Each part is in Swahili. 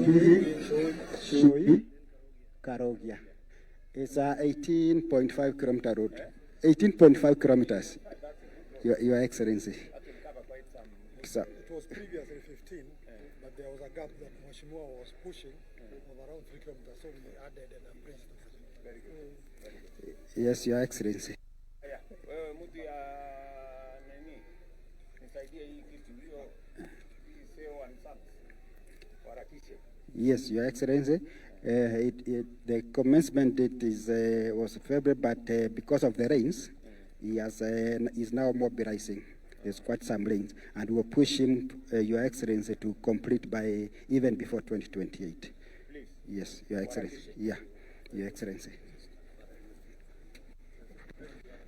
Gitugi, Shui, Karogia. It's a 18.5 kilometer road. 18.5 kilometers, Your Excellency. So, It was previously 15, but there was a gap that Mheshimiwa was pushing of around 3 kilometers, so we added and abridged the project. Very good. Yes, Your Excellency. Wewe mtu ya nini? Nisaidie hii kitu hiyo, hii seo and sons. Harakishe. Yes, Your Excellency. The commencement date is was February, but because of the rains, he has is now mobilizing. There's quite some rains, and we'll push him, Your Excellency, to complete by even before 2028. Please. Yes, Your Excellency. Yeah, Your Excellency.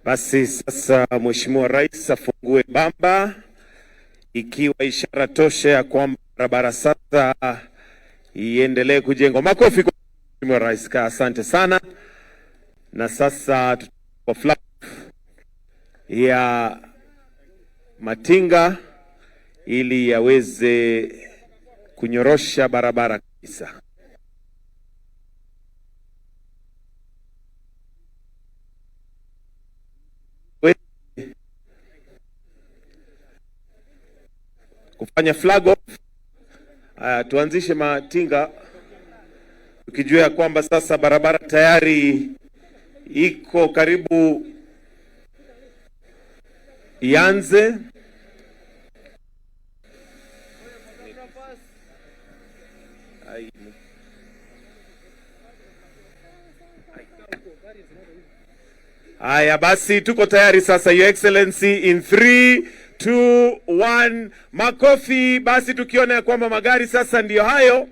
Basi sasa Mheshimiwa Rais afungue bamba, ikiwa ishara tosha ya kwamba barabara sasa iendelee kujengwa. Makofi kwa Mheshimiwa Rais. Asante sana. Na sasa kwa flag ya matinga ili yaweze kunyorosha barabara kabisa. Kufanya flag off. Tuanzishe matinga tukijua ya kwamba sasa barabara tayari iko karibu ianze. Haya basi, tuko tayari sasa, Your Excellency, in 3 2 1, makofi. Basi tukiona ya kwamba magari sasa ndiyo hayo,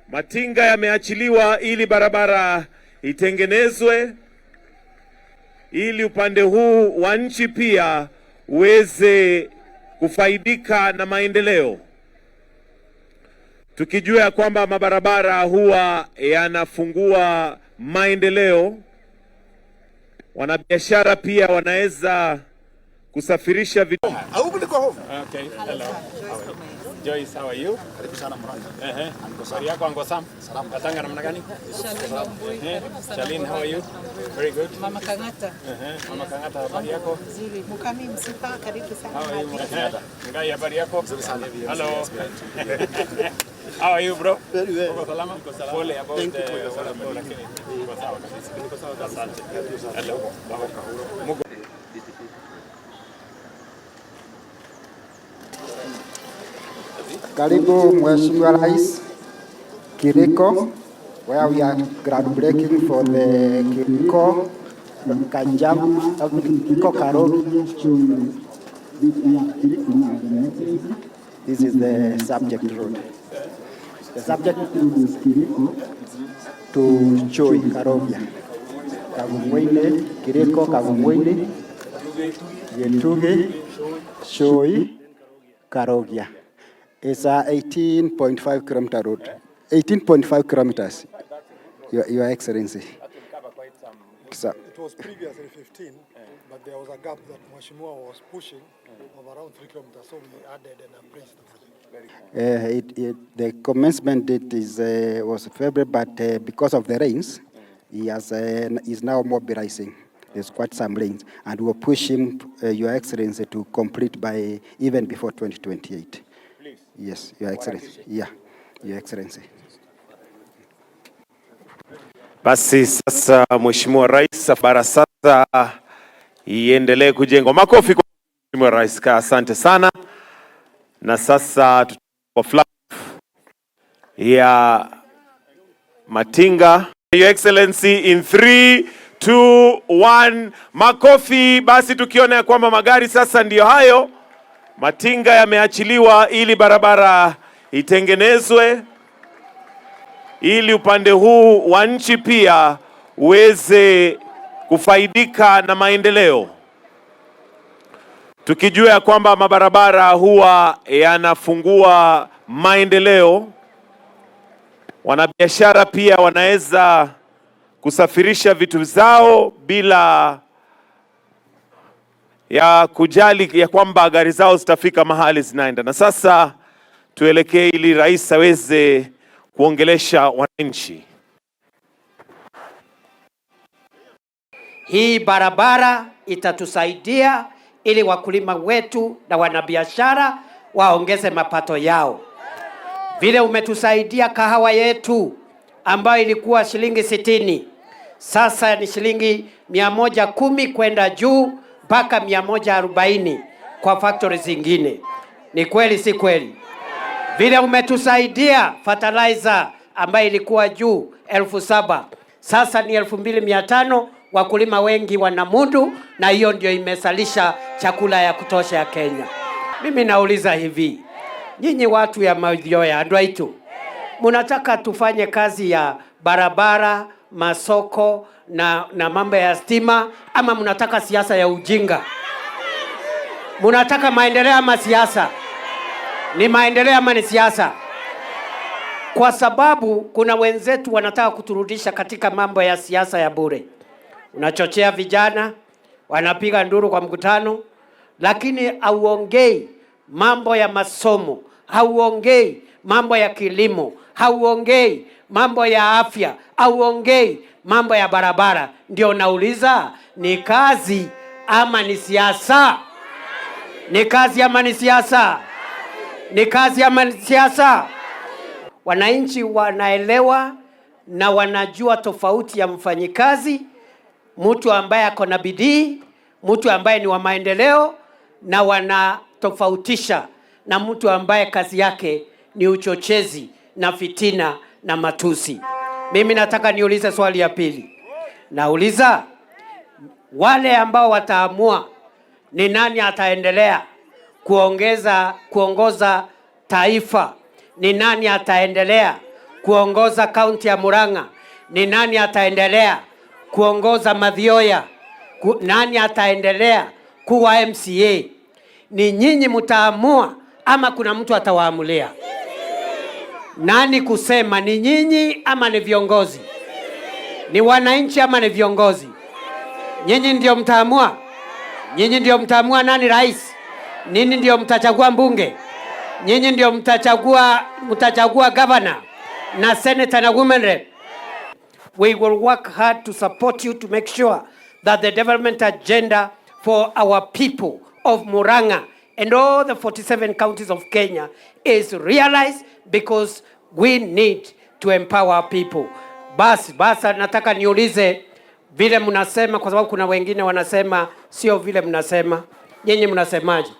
matinga yameachiliwa ili barabara itengenezwe, ili upande huu wa nchi pia uweze kufaidika na maendeleo, tukijua ya kwamba mabarabara huwa yanafungua maendeleo. Wanabiashara pia wanaweza kusafirisha vitu. Okay, hello. Joyce, how are you? Karibu sana Murang'a. Ehe. Habari yako Uncle Sam? Katanga namna gani? Ehe. Charlene, how are you? Very good. Mama Kang'ata. Ehe. Mama Kang'ata, habari yako? Nzuri. Mukami Msipa, karibu sana. How are you? Ehe. Ngai, habari yako? Hello. How are you, bro? Very well. Uko salama? Pole about Thank you the for your support. lakini uko sawa kabisa. Asante. Hello. Mugo. Karibu Mheshimiwa Rais, Kiriko, where we are groundbreaking for the Kiriko Kanjam, Kiriko Karogi. This is the subject road. The subject to Chui Karobia. Kagumwene, Kiriko Kagumwene, Yetuge, Chui, Karogia. It's a 18.5 kilometer road. 18.5 kilometers, Your Excellency. So, It was previously 15, but there was a gap that Mheshimiwa was pushing of around 3 kilometers, so we added and abridged the project. The commencement date is was February, but because of the rains, he has is now mobilizing. There's quite some rains, and we'll push him, Your Excellency, to complete by even before 2028. Please. Yes, Your Excellency. Yeah, Your Excellency. Basi sasa Mheshimiwa Rais, barabara sasa iendelee kujengwa. Makofi kwa Mheshimiwa Rais. Asante sana. Na sasa kwa flag ya matinga. Your Excellency, in 3 2 1, makofi. Basi tukiona ya kwamba magari sasa ndiyo hayo, matinga yameachiliwa ili barabara itengenezwe, ili upande huu wa nchi pia uweze kufaidika na maendeleo, tukijua ya kwamba mabarabara huwa yanafungua maendeleo. Wanabiashara pia wanaweza kusafirisha vitu zao bila ya kujali ya kwamba gari zao zitafika mahali zinaenda. Na sasa tuelekee ili rais aweze kuongelesha wananchi. Hii barabara itatusaidia ili wakulima wetu na wanabiashara waongeze mapato yao. Vile umetusaidia kahawa yetu ambayo ilikuwa shilingi 60, sasa ni shilingi 110 kwenda juu mpaka 140 kwa factory zingine. Ni kweli si kweli? Vile umetusaidia fertilizer ambayo ilikuwa juu 7,000, sasa ni 2,500. Wakulima wengi wanamudu, na hiyo ndio imesalisha chakula ya kutosha ya Kenya. Mimi nauliza hivi, nyinyi watu ya Mathioya, andu aitu, munataka tufanye kazi ya barabara, masoko na mambo ya stima, ama mnataka siasa ya ujinga? Munataka maendeleo ama siasa? Ni maendeleo ama ni siasa? Kwa sababu kuna wenzetu wanataka kuturudisha katika mambo ya siasa ya bure. Unachochea vijana, wanapiga nduru kwa mkutano, lakini hauongei mambo ya masomo, hauongei mambo ya kilimo, hauongei mambo ya afya, hauongei mambo ya barabara. Ndio nauliza, ni kazi ama ni siasa? Ni kazi ama ni siasa? Ni kazi ama ni siasa? Wananchi wanaelewa na wanajua tofauti ya mfanyikazi, mtu ambaye ako na bidii, mtu ambaye ni wa maendeleo, na wanatofautisha na mtu ambaye kazi yake ni uchochezi na fitina na matusi. Mimi nataka niulize swali ya pili. Nauliza, wale ambao wataamua ni nani ataendelea kuongoza taifa, ni nani ataendelea kuongoza kaunti ya Murang'a, ni nani ataendelea kuongoza Mathioya, nani ataendelea kuwa MCA, ni nyinyi mtaamua ama kuna mtu atawaamulia? Nani kusema, ni nyinyi ama ni viongozi? Ni wananchi ama ni viongozi? Nyinyi ndio mtaamua? Nyinyi ndio mtaamua nani rais? Nyinyi ndio mtachagua mbunge? Nyinyi ndio mtachagua governor na senator na women rep? We will work hard to support you to make sure that the development agenda for our people of Murang'a and all the 47 counties of Kenya is realized, because we need to empower people. Basi, basi nataka niulize vile mnasema, kwa sababu kuna wengine wanasema sio vile mnasema. Nyinyi mnasemaje?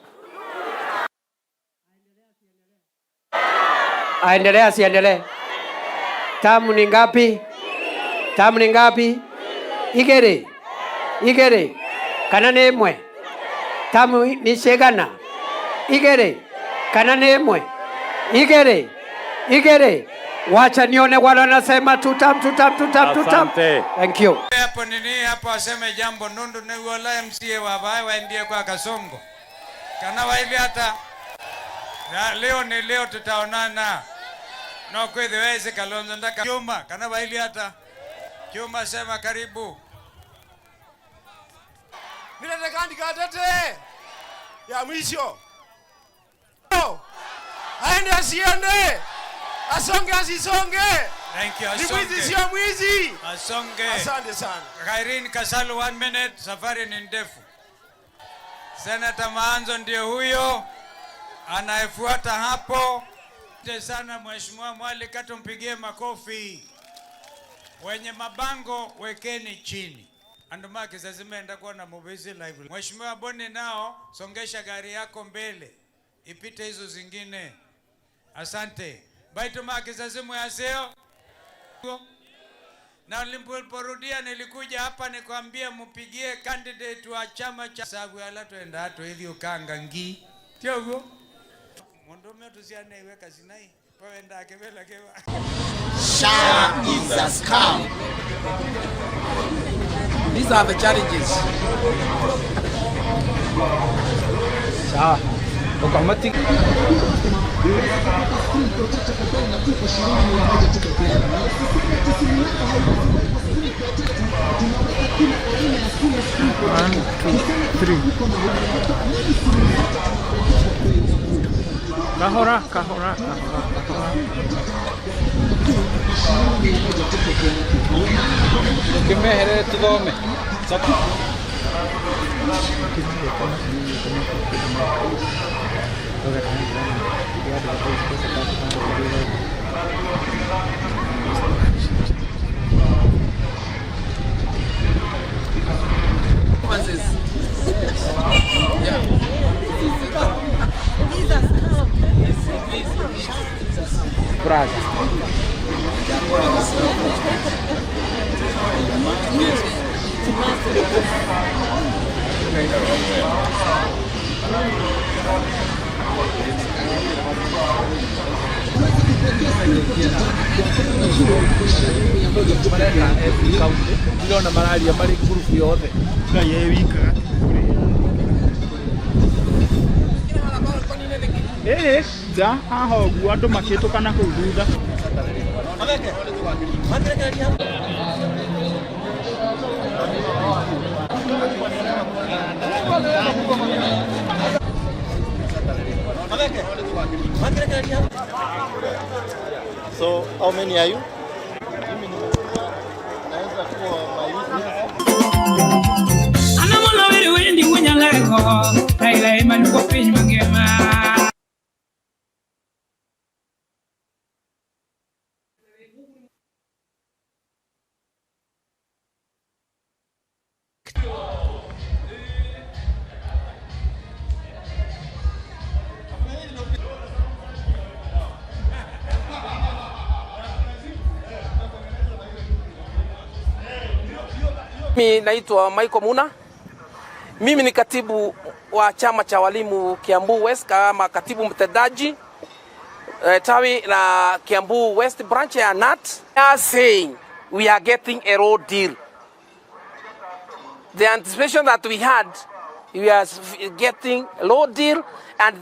Aendelee asiendelee? Tamu ni ngapi? Tamu ni ngapi? Igere. Igere. Kana ni imwe? Tamu ni cigana? Igere. Kana ni imwe? Igere. Igere. Wacha nione wale wanasema tutam, tutam, tutam, tutam. Asante. Thank you. Hapo nini hapo aseme jambo nundu ni wala MCA wa bae waendie kwa Kasongo. Kana waili hata na leo ni leo tutaonana. No kwezi weze Kalonzo ndaka Juma kana waili hata Juma sema karibu. Ninataka nikatete ya mwisho. Aende asiende. Asonge asisonge. Thank you, Ni mwizi asonge. sio mwizi. Asonge. Asante sana. Irene Kasalu 1 minute, safari ni ndefu. Senator Maanzo ndio huyo anayefuata hapo. Asante sana Mheshimiwa Mwalika, tumpigie makofi. Wenye mabango wekeni chini. Andumaki sasa zimeenda kuwa na mobile live. Mheshimiwa Boni nao songesha gari yako mbele ipite hizo zingine. Asante. Baitu maki sasa mwaseo. Na niliporudia nilikuja hapa nikwambia mpigie candidate wa chama cha sababu ala twenda hatu hivi ukanga ngi. Tiogo. Mundume tusiane iweka sinai. Pawenda kebela keba. SHA is a scam. These are the challenges. Sawa. Automatic. One, two, three. Kahora, kahora, kahora, kahora. Kimehere tuthome. Ndĩrona mararia marĩ ngurubu yothe. Ngai e wika. Ĩĩ, nja haha ũguo andũ makĩtũkana kũu thutha. So how many are you? Mimi naitwa Michael Muna. Mimi ni katibu wa chama cha walimu Kiambu West kama katibu mtendaji tawi la Kiambu West branch ya KNUT. We are saying we are getting a road deal. The anticipation that we had, we are getting a low deal, and